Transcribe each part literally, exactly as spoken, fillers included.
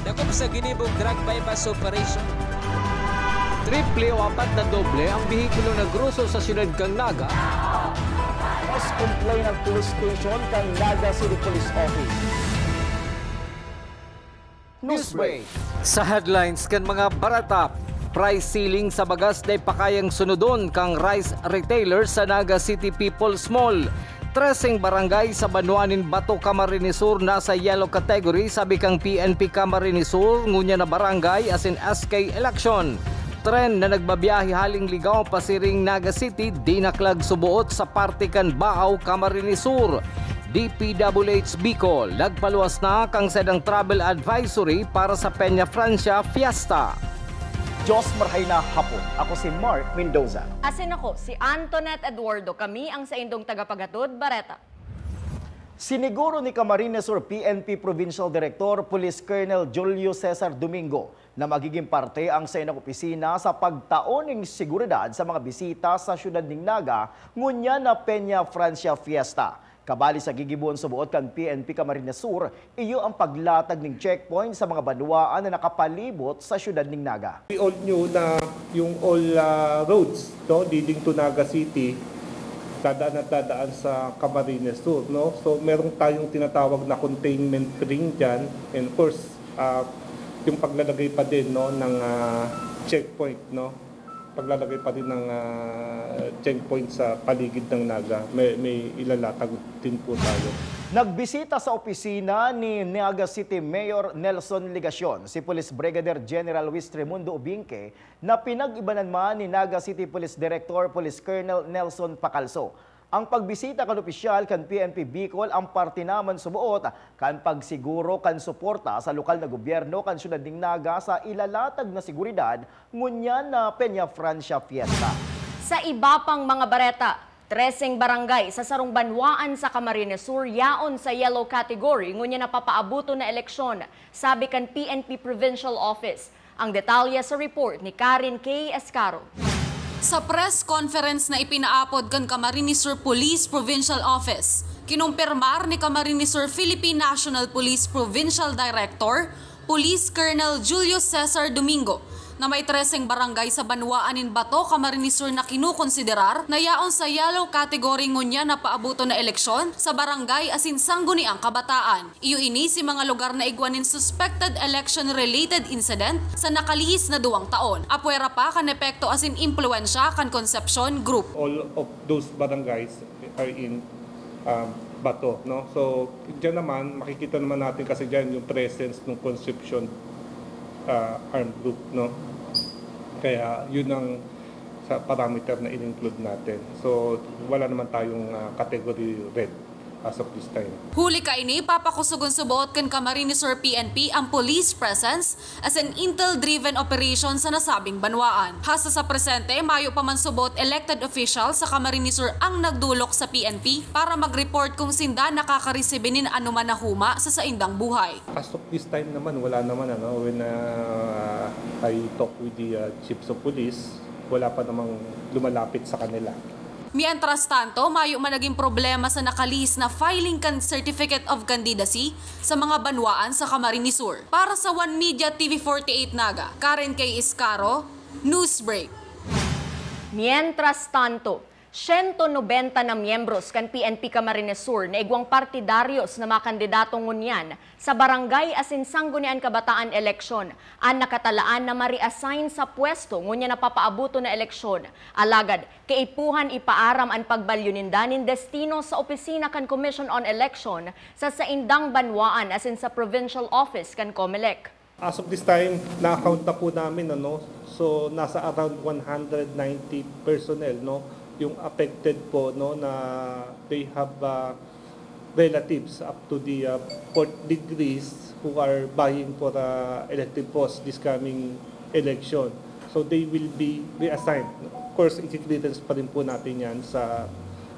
Dakop sa ginibong drug buy-bust operation. Triple o apat na doble ang behikulo na groso sa siyudad kan Naga. Mas complain ang police station kan Naga City Police Office. Newsbreak. Sa headlines kan mga bareta, price ceiling sa bagas dai pa kayang sunodon kan rice retailer sa Naga City People's Mall. Treseng barangay sa banwa nin Bato, Camarines Sur nasa yellow category, sabi kan P N P Camarines Sur, ngunyan na barangay asin S K election. Tren na nagbabiyahe haling Ligao pasiring Naga City, dinaklag suboot sa parte kan Baao, Camarines Sur. D P W H Bicol nagpaluwas na kan saindang travel advisory para sa Peña Francia Fiesta. Diyos marhay na hapon. Ako si Mark Mendoza. Asin ako, si Antoinette Eduardo. Kami ang saindong tagapaghatod, bareta. Siniguro ni Camarines Sur P N P Provincial Director Police Colonel Julio Cesar Domingo na magiging parte ang saindang opisina sa pagtao ning seguridad sa mga bisita sa siyudad ning Naga ngunyan na Peña Francia Fiesta. Kabali sa gigibohon suboot kan P N P Camarines Sur, iyo ang paglatag ning checkpoint sa mga banwaan na nakapalibot sa siyudad ning Naga. We all knew na yung all, ah, roads, no, leading to Naga City, dadaan at dadaan sa Camarines Sur, no? So, meron tayong tinatawag na containment ring dyan. And of course, ah, yung paglalagay pa din, no, ng, ah, checkpoint, no? Paglalagay pa din ng, ah, checkpoint sa paligid ng Naga. May, may ilalatag din po tayo. Nagbisita sa opisina ni Naga City Mayor Nelson Legacion si Police Brigadier General Luis Tremundo Ubingke, na pinag-ibanan man ni Naga City Police Director Police Colonel Nelson Pacalso. Ang pagbisita kan opisyal kan P N P Bicol ang parte naman suboot kan pagsiguro kan suporta sa lokal na gobyerno kan siyudad ning Naga sa ilalatag na seguridad ngunyan na Peña Francia Fiesta. Sa iba pang mga bareta, treseng barangay sa sarong banwaan sa Camarines Sur yaon sa yellow category ngunyan na papaaboton na eleksyon, sabi kan P N P Provincial Office. Ang detalye sa report ni Karen K. Escaro. Sa press conference na ipinaapod kan Camarines Sur Police Provincial Office, kinumpirmar ni Camarines Sur Philippine National Police Provincial Director, Police Colonel Julio Cesar Domingo, na may treseng barangay sa banwaan nin Bato, Camarines Sur na kinukonsiderar na yaon sa yellow category ngunyan na paaboton na eleksyon sa barangay asin sangguniang kabataan. Iyo ini si mga lugar na igwa nin suspected election-related incident sa nakalihis na duwang taon. Apwera pa kan epekto asin impluwensya kan Concepcion Group. All of those barangays are in, um, Bato, no? So, diyan naman, makikita naman natin kasi diyan yung presence ng Concepcion, ah, armed group, no? Kaya yun ang sa parameter na in-include natin. So, wala naman tayong, ah, category red as of this time. Huli kaini, papakusogon suboot kan Camarines Sur P N P ang police presence as an intel-driven operation sa nasabing banwaan. Hasta sa presente, mayo pa man suboot elected official sa Camarines Sur ang nagdolok sa P N P para mag-report kung sinda nakakaresibi nin anoman na huma sa saindang buhay. As of this time naman, wala naman, ano, when, ah, I talk with the, ah, chiefs of police, wala pa namang lumalapit sa kanila. Mientras tanto, mayo man naging problema sa nakalihis na filing kan Certificate of Candidacy sa mga banwaan sa Camarines Sur. Para sa One Media T V forty-eight Naga, Karen K. Iscaro, Newsbreak. Mientras tanto, siyento nobenta na miyembros kan P N P Camarines Sur na igwang partidaryos na makandidato ngunyan sa barangay asin sanggunian kabataan eleksyon an nakatalaan na ma-reassign sa pwesto ngunyan na papaaboton na eleksyon. Alagad, kaipuhan ipaaram an pagbalyo ninda nin destino sa opisina kan Commission on Election sa saindang banwaan asin sa provincial office kan Comelec. As of this time, na-account na po namin, ano, so nasa around one hundred ninety personnel, no, yung affected po, no, na they have, ah, relatives up to the, ah, fourth degrees who are vying for, ah, elective post this coming election. So they will be reassigned. Of course, i-clearance pa rin po natin yan sa,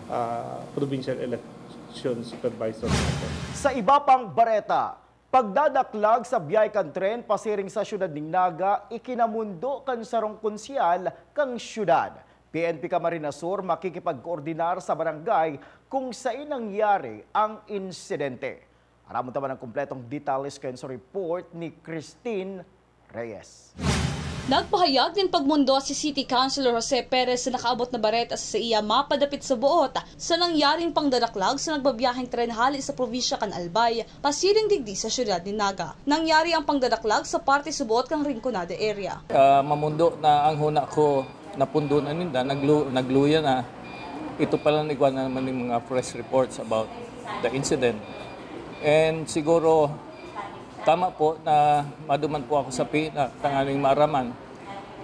ah, provincial election supervisor natin. Sa iba pang bareta, pagdadaklag sa biyahe kan tren pasiring sa siyudad nin Naga, ikinamundo kan sarong konsyal kan siyudad. P N P Camarines Sur makikipagkoordinar sa barangay kung sain nangyari ang insidente. Aramon ta man ang kompletong detalye sa kayan sa report ni Christine Reyes. Nagpahayag nin pagmundos si City Councilor Jose Perez sa nakaabot na bareta sa saiya mapadapit sa buot sa nangyaring pangdadaklag sa nagbabiyaheng tren hale sa probinsya kan Albay, pasiring digdi sa siyudad nin Naga. Nangyari ang pangdadaklag sa parte sa buot kan Rinconada area. Ah, mamundo na ang huna ko, napundo na ninda, naglu-, nagluya na. Ito pa lang, igwa na naman yung mga press reports about the incident. And siguro, tama po na maduman po ako sa P N P tanganing maaraman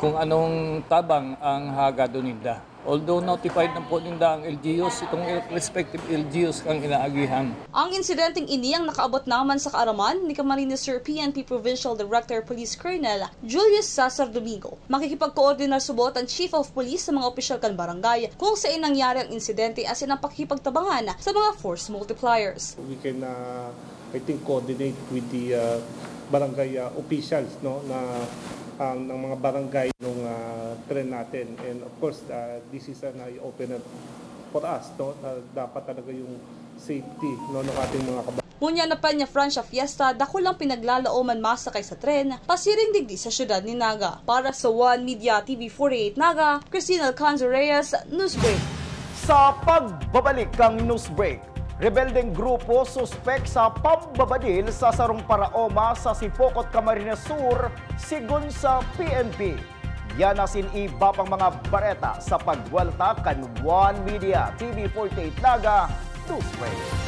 kung anong tabang ang hagado ninda. Although notified na po ninda ang L G Us, itong respective L G Us ang inaagihan. Ang insidenteng ini ang nakaabot naman sa kaaraman ni Camarines Sur P N P Provincial Director Police Colonel Julius Cesar Domingo. Makikipagkoordinar subot ang Chief of Police sa mga opisyal kan barangay kung saan nangyari ang insidente asin ang pakikipagtabangan sa mga force multipliers. We can, uh, I think, coordinate with the, uh, barangay, uh, officials, no, na, um, ng mga barangay nung, uh, tren natin. And of course, uh, this is an eye-opener for us, no, na dapat talaga yung safety, no, ng ating mga kababayan. Ngunyan na Peña Francia Fiesta, dakul ang pinaglalaoman masakay sa tren, pasiring digdi sa siyudad nin Naga. Para sa One Media T V forty-eight Naga, Christine Alcanzo Reyes, Newsbreak. Sa pagbabalik kan Newsbreak, rebeldeng grupo suspek sa pambabadil sa sarong paraoma sa Sipocot, Camarines Sur, sigon sa P N P. Yan asin iba pang mga bareta sa pagwalta kan One Media T V forty-eight Naga Newsbreak.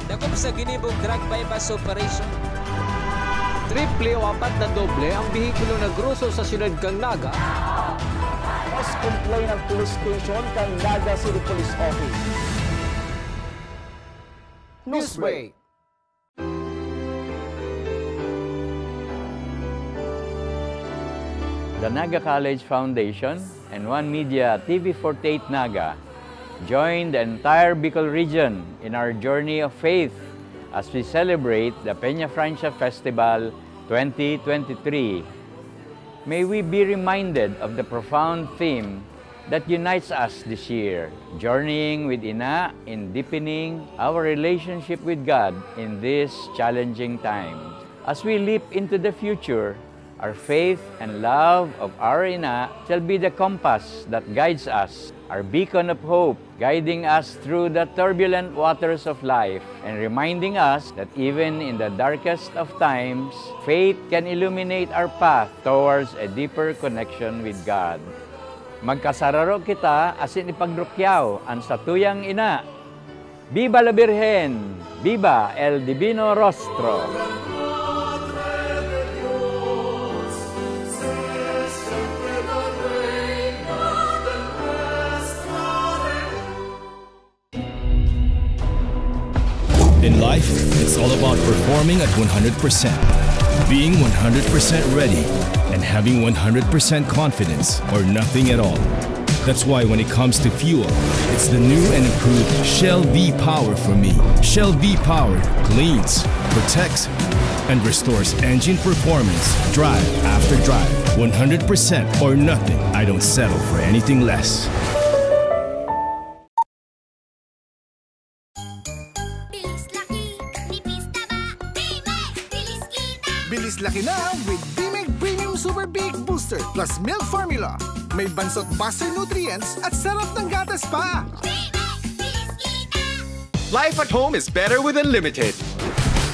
Dakop sa ginibong drug buy-bust operation. Triple o apat na doble ang behikulo na groso sa siyudad kan Naga. Mas complain ang police station kan Naga City Police Office. Newsbreak. The Naga College Foundation and One Media T V forty-eight Naga join the entire Bicol region in our journey of faith as we celebrate the Peña Francia Festival twenty twenty-three. May we be reminded of the profound theme that unites us this year, journeying with Ina in deepening our relationship with God in this challenging time. As we leap into the future, our faith and love of our Ina shall be the compass that guides us, our beacon of hope, guiding us through the turbulent waters of life and reminding us that even in the darkest of times, faith can illuminate our path towards a deeper connection with God. Magkasararo kita asin ipagrukyaw an satuyang Ina. Viva la Virgen! Viva el Divino Rostro! In life, it's all about performing at one hundred percent, being one hundred percent ready, and having one hundred percent confidence or nothing at all. That's why when it comes to fuel, it's the new and improved Shell V-Power for me. Shell V-Power cleans, protects, and restores engine performance, drive after drive. One hundred percent or nothing. I don't settle for anything less. Bilis laki, nipis taba, Bimex! Bilis kita! Bilis laki na with Bimex Premium Super Big Booster plus Milk Formula. May bansot buster nutrients at sarap ng gatas pa! Bimex! Bilis kita! Life at home is better with Unlimited.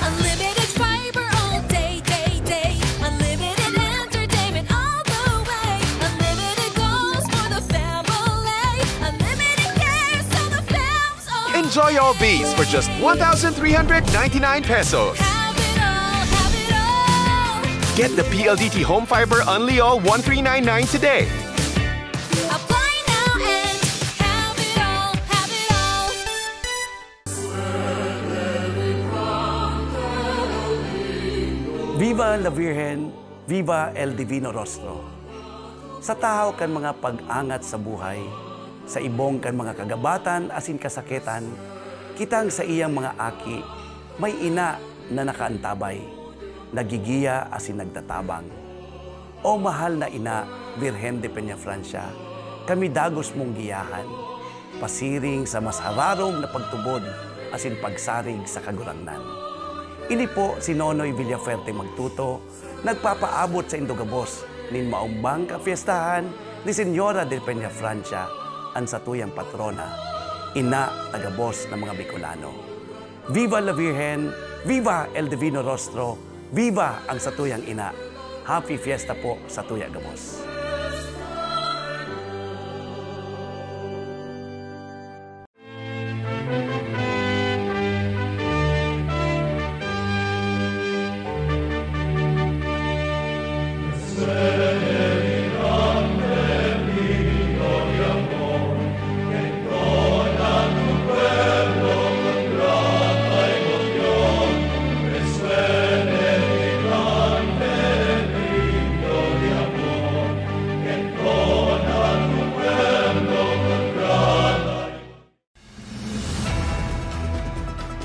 Unlimited fiber all day, day, day. Unlimited entertainment all the way. Unlimited goals for the family. Unlimited care so the fam Enjoy all these for just one thousand three hundred ninety-nine pesos. Have it all, have it all. Get the P L D T Home Fiber Unli All one three nine nine today. Apply now and have it all, have it all. Viva la Virgen! Viva el Divino Rostro! Sa tahaw kan mga pag-angat sa buhay, sa ibong kan mga kagabatan asin kasakitan, kitang saiyang mga aki, may ina na nakaantabay, nagigiya asin nagtatabang. O mahal na ina, Birhen de Peñafrancia, kami dagos mong giyahan. Pasiring sa mas hararog na pagtubod asin pagsarig sa Kagurangnan. Ini po si Nonoy Villafuerte Magtuto, nagpapaabot saindo gabos nin maombang kapyestahan ni Señora de Peñafrancia, an satuyang patrona, ina ta gabos na mga Bicolano. Viva la Virgen! Viva el Divino Rostro! Viva ang satuyang ina! Happy Fiesta po satuya gabos!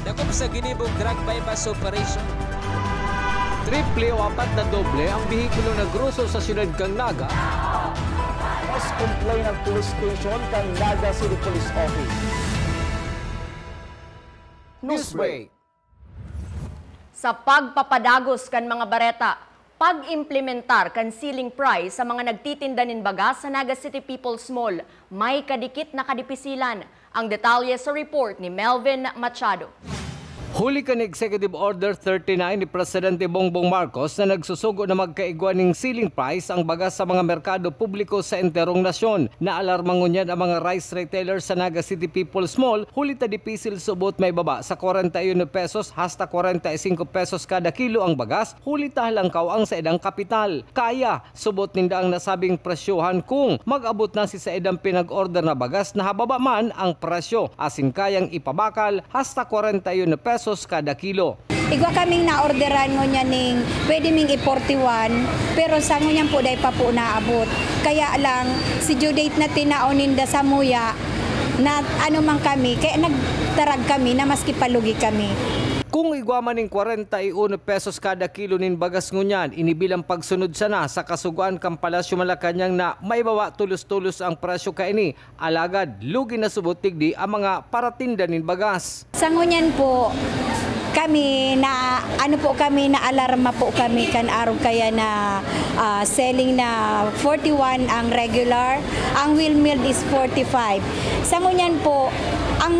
Dakop sa ginibong drug buy-bust operation. Triple o apat na doble ang behikulo na groso sa siyudad kan Naga. Mas complain ang police station kan Naga City Police Office. Newsbreak. Sa pagpapadagos kan mga bareta, pag-implementar kan ceiling price sa mga nagtitinda nin bagas sa Naga City People's Mall, may kadikit na kadipisilan. Ang detalye sa report ni Melvin Machado. Huli kan Executive Order thirty-nine ni Presidente Bongbong Marcos na nagsusugo na magkaigwa ning ceiling price ang bagas sa mga merkado publiko sa enterong nasyon, naalarma ngunyan ang mga rice retailer sa Naga City People's Mall, huli ta dipisil subot maibaba sa kwarenta y uno pesos hasta kwarenta y singko pesos kada kilo ang bagas, huli ta halangkaw ang saidang kapital. Kaya, subot ninda ang nasabing presyohan kung mag-abot na si saidang pinag-order na bagas na hababa man ang presyo, asin kayang ipabakal hasta kwarenta y uno pesos kada kilo. Igwa kaming naorderan ngunyan ning pwede ming i-forty-one, pero sa ngunyan po dai pa po naabot. Kaya lang, si due date na tinao ninda samuya, na ano man kami, kaya nagtarag kami na maski palugi kami. Kung igwa man ning kwarenta y uno pesos kada kilo nin bagas ngunyan, ini bilang pagsunod sana sa kasugoan kan Palasyo Malacañang na maibaba tolos-tolos ang presyo kaini, alagad lugi na subot digdi ang mga paratinda nin bagas. Sa ngunyan po, kami na, ano po kami, naalarma po kami kan arog kaya na, ah, selling na forty-one ang regular, ang well milled is forty-five. Sa ngunyan po, ang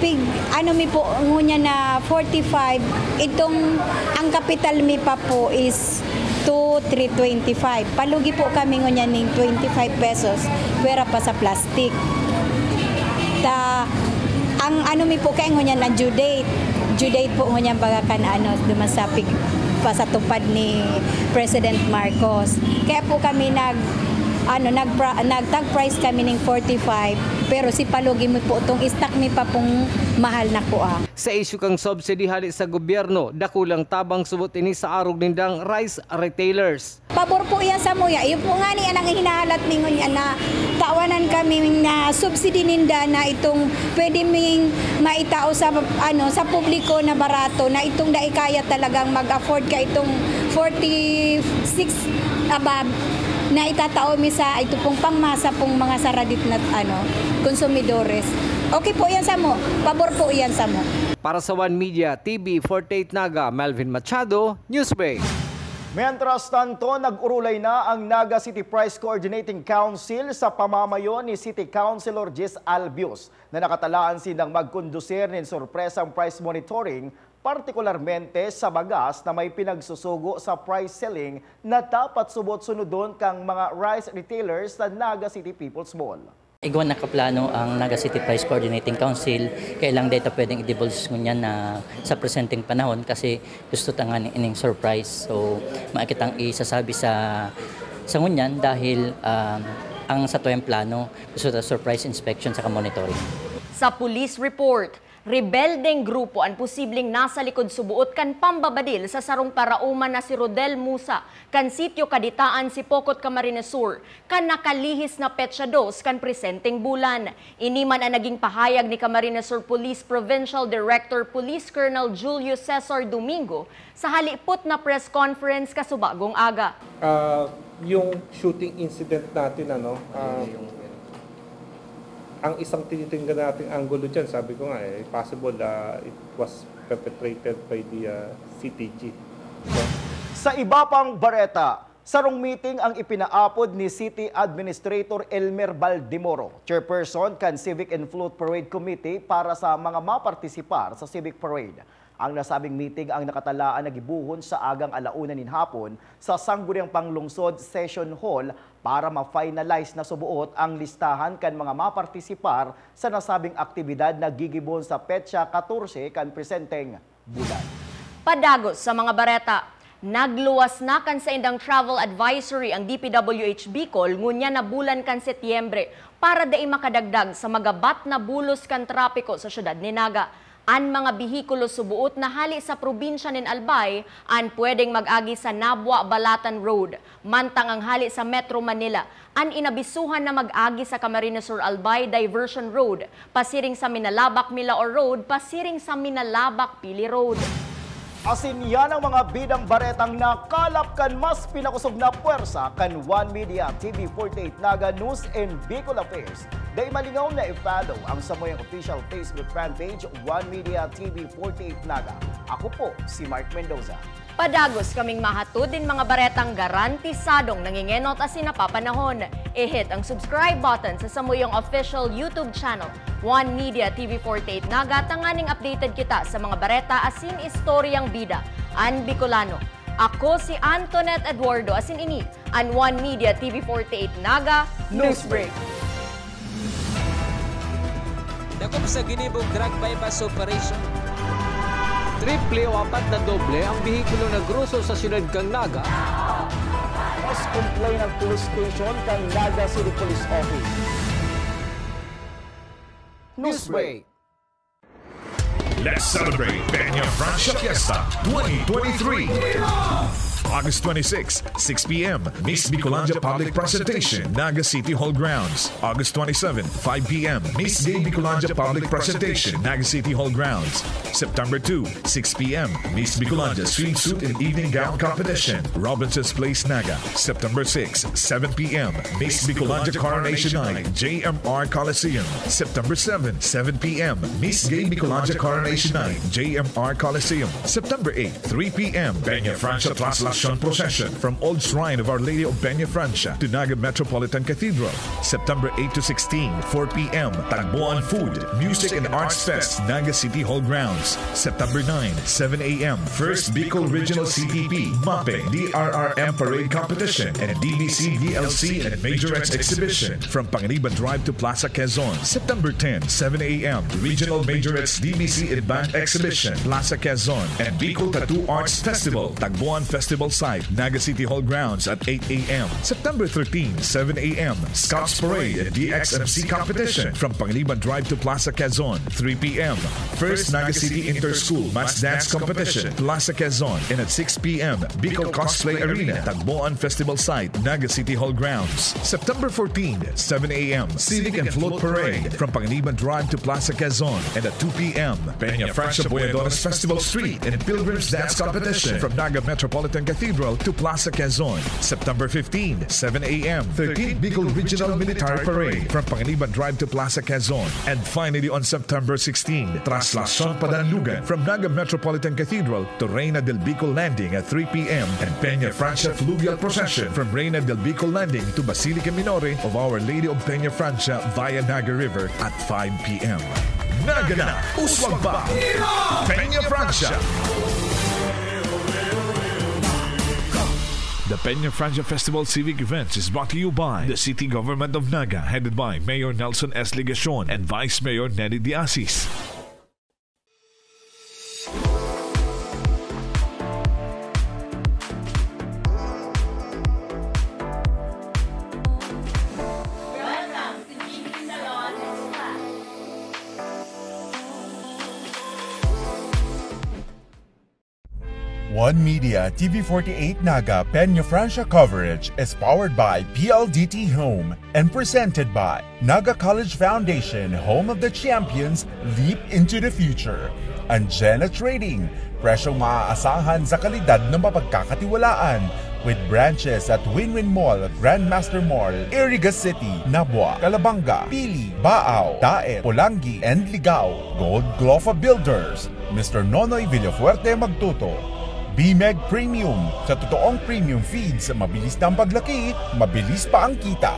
pig, ano mi po ngunyan na forty-five, itong, ang kapital mi pa po is two three twenty-five. Palugi po kami ngunyan ning twenty-five pesos, pwera pa sa plastic. Ta, ang ano mi po kay ngunyan ang due date. Due date po ngunyan baga kan ano, duman sa pig-, pasatupad ni President Marcos. Kaya po kami nag, ano, nagpra-, nag-tag price kami ning forty-five, pero si palugi mi po, tong stock mi pa pong mahal na kua. Sa isyu kan subsidy hale sa gobyerno, dakulang tabang subot ini sa arog nindang rice retailers. Pabor po iyan samuya. Iyo po ngani an ang hinahalat mi ngunyan na tawanan kami na subsidy ninda na itong pwede ming maitao sa, ano, sa publiko na barato, na itong dai kaya talagang mag-afford ka itong forty-six above na itatao mi sa ito pong pangmasa pong mga saradit na, ano, konsumidores. Okay po iyan samo. Pabor po iyan samo. Para sa One Media, T V forty-eight Naga, Melvin Machado, Newsbreak. Mientras tanto, nag-urulay na ang Naga City Price Coordinating Council sa pamamayo ni City Councilor Jis Albios, na nakatalaan sindang magkondusir nin sorpresang price monitoring, partikularmente sa bagas na may pinagsusugo sa price ceiling na dapat subot sunodon kan mga rice retailers sa Naga City People's Mall. Igwa nakaplano ang Naga City Price Coordinating Council, kaya lang dai ta pwedeng i-divulge ngunyan na sa presenteng panahon kasi gusto ta ngani ining surprise. So, mayo kitang isasabi sa, sa ngunyan dahil, um, ang satuyang plano, gusto ta surprise inspection saka monitoring. Sa police report, rebeldeng grupo an posibleng nasa likod suboot kan pambabadil sa sarong paraoma na si Rodel Musa kan sitio Kaditaan, Sipocot, Camarines Sur, kan nakalihis na petsa dos kan presenteng bulan. Ini man an naging pahayag ni Camarines Sur Police Provincial Director Police Colonel Julio Cesar Domingo sa halipot na press conference kasubagong aga. Ah, yung shooting incident natin, ano, ah, Ang isang tinitingnan nating anggulo diyan, sabi ko nga, eh, possible, ah, it was perpetrated by the, ah, C T G. Sa iba pang bareta, sarong meeting ang ipinaapod ni City Administrator Elmer Baldemoro, chairperson kan Civic and Float Parade Committee, para sa mga mapartisipar sa Civic Parade. Ang nasabing meeting ang nakatalaan na gibohon sa agang ala una nin hapon sa Sangguniang Panglungsod Session Hall para ma-finalize na suboot ang listahan kan mga mapartisipar sa nasabing aktibidad na gigibohon sa petsa katorse kan presenteng bulan. Padagos sa mga bareta, nagluwas na kan saindang travel advisory ang D P W H Bicol ngunyan na bulan kan Setyembre para dai makadagdag sa magabat na bulos kan trapiko sa syudad ni Naga. An mga behikulo suboot na hali sa probinsya nin Albay an pwedeng mag-agi sa Nabua-Balatan Road, mantang ang hali sa Metro Manila an inabisuhan na mag-agi sa Camarines Sur Albay Diversion Road, pasiring sa Minalabac Milaor Road, pasiring sa Minalabac Pili Road. Asin yan ang mga bidang baretang nakalap kan mas pinakosog na pwersa kan One Media T V forty-eight Naga News and Bicol Affairs. Dai malingaw na i-follow ang samuyang official Facebook fan page, One Media T V forty-eight Naga. Ako po si Mark Mendoza. Padagos kaming mahatod nin mga baretang garantisadong nangingenot asin napapanahon. I-hit ang subscribe button sa samuyang official YouTube channel, One Media T V forty-eight Naga, tanganing updated kita sa mga bareta asin istoryang bida an Bicolano. Ako si Antoinette Eduardo asin ini an One Media T V forty-eight Naga Newsbreak. Dakop sa ginibong drug buy-bust operation. Triple o apat na doble ang behikulo na groso sa siyudad kan Naga. Mas complain ang police station kan Naga City Police Office. Newsbreak. Let's celebrate Peña Francia Fiesta twenty twenty-three. August twenty-six, six p.m., Miss Bicolandia Public Presentation, Naga City Hall Grounds. August twenty-seven, five p.m., Miss Gay Bicolandia Public Presentation, Naga City Hall Grounds. September two, six p.m., Miss Bicolandia Swimsuit and Evening Gown Competition, Robinson's Place, Naga. September six, seven p.m., Miss Bicolandia Coronation Night, J M R Coliseum. September seven, seven p.m., Miss Gay Bicolandia Coronation Night, J M R Coliseum. September eight, three p.m., Peña Francia Traslacion Procession from Old Shrine of Our Lady of Peña Francia to Naga Metropolitan Cathedral. September eight to sixteen, four p.m., Tagboan Food, Music and Arts Fest, Naga City Hall Grounds. September nine, seven a.m., First Bicol Regional C T P, MAPEC, D R R M Parade Competition, and D B C D L C and Majorettes Exhibition from Panganiban Drive to Plaza Quezon. September ten, seven a.m., Regional Majorettes D B C and Band Exhibition, Plaza Quezon, and Bicol Tattoo Arts Festival, Tagboan Festival Site, Naga City Hall Grounds at eight a.m. September thirteen, seven a.m., Scouts Parade and D X M C Competition from Panganiban Drive to Plaza Quezon, three p.m. First Naga City Inter-School Mass Dance Competition, Plaza Quezon, and at six p.m., Bicol Cosplay Arena, Tagboan Festival Site, Naga City Hall Grounds. September fourteen, seven a.m., Civic and Float Parade from Panganiban Drive to Plaza Quezon, and at two p.m., Peña Francia Boyadores Festival Street and Pilgrims Dance Competition from Naga Metropolitan Cathedral to Plaza Quezon. September fifteen, seven a.m., thirteenth Bicol Regional Military Parade from Panganiban Drive to Plaza Quezon. And finally, on September sixteen, Traslacion Padanlugan from Naga Metropolitan Cathedral to Reina del Bicol Landing at three p.m. and Peña Francia Fluvial Procession from Reina del Bicol Landing to Basilica Minore of Our Lady of Peña Francia via Naga River at five p.m. Naga na! Uswag pa! Peña Francia! The Peña Francia Festival Civic Events is brought to you by the City Government of Naga, headed by Mayor Nelson S. Legacion and Vice Mayor Nelly Diasis. One Media T V forty-eight Naga Peña Francia coverage is powered by P L D T Home and presented by Naga College Foundation, home of the champions, leap into the future. Anjena Trading, presyong maaasahan sa kalidad na mapagkakatiwalaan. With branches at Win-Win Mall, Grandmaster Mall, Iriga City, Nabua, Calabanga, Pili, Baao, Daet, Polangui, and Ligao. Gold Glofa Builders, Mister Nonoy Villafuerte Magtuto. B-Meg Premium, sa totoong premium feeds, mabilis na ang paglaki, mabilis pa ang kita.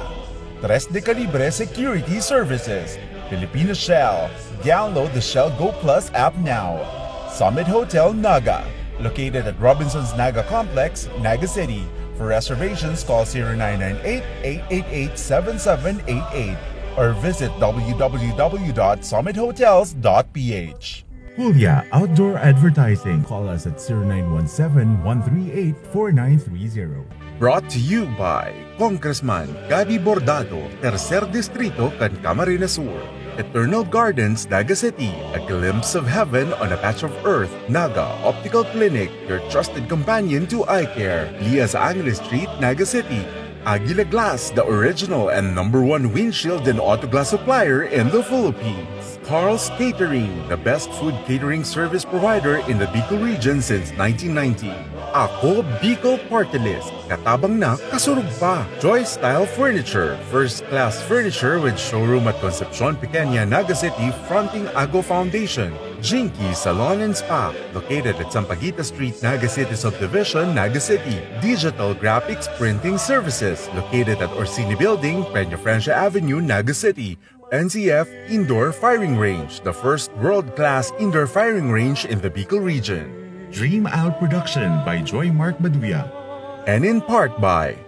Tres de Calibre Security Services, Filipino Shell. Download the Shell Go Plus app now. Summit Hotel Naga, located at Robinson's Naga Complex, Naga City. For reservations, call zero nine nine eight, eight eight eight, seven seven eight eight or visit w w w dot summit hotels dot p h. Julia Outdoor Advertising. Call us at zero nine one seven, one three eight, four nine three zero. Brought to you by Congressman Gabby Bordado, Tercer Distrito kan Camarines Sur. Eternal Gardens, Naga City, a glimpse of heaven on a patch of earth. Naga Optical Clinic, your trusted companion to eye care. Lias Angeles Street, Naga City. Aguila Glass, the original and number one windshield and auto glass supplier in the Philippines. Carl's Catering, the best food catering service provider in the Bicol region since nineteen ninety. Ako Bicol Party List, katabang na, kasurog pa. Joy Style Furniture, first class furniture with showroom at Concepcion Pequeña, Naga City, fronting Ago Foundation. Jinky Salon and Spa, located at Sampaguita Street, Naga City Subdivision, Naga City. Digital Graphics Printing Services, located at Orsini Building, Peña Francia Avenue, Naga City. N C F Indoor Firing Range, the first world-class indoor firing range in the Bicol region. Dream Out Production by Joy Mark Maduya. And in part by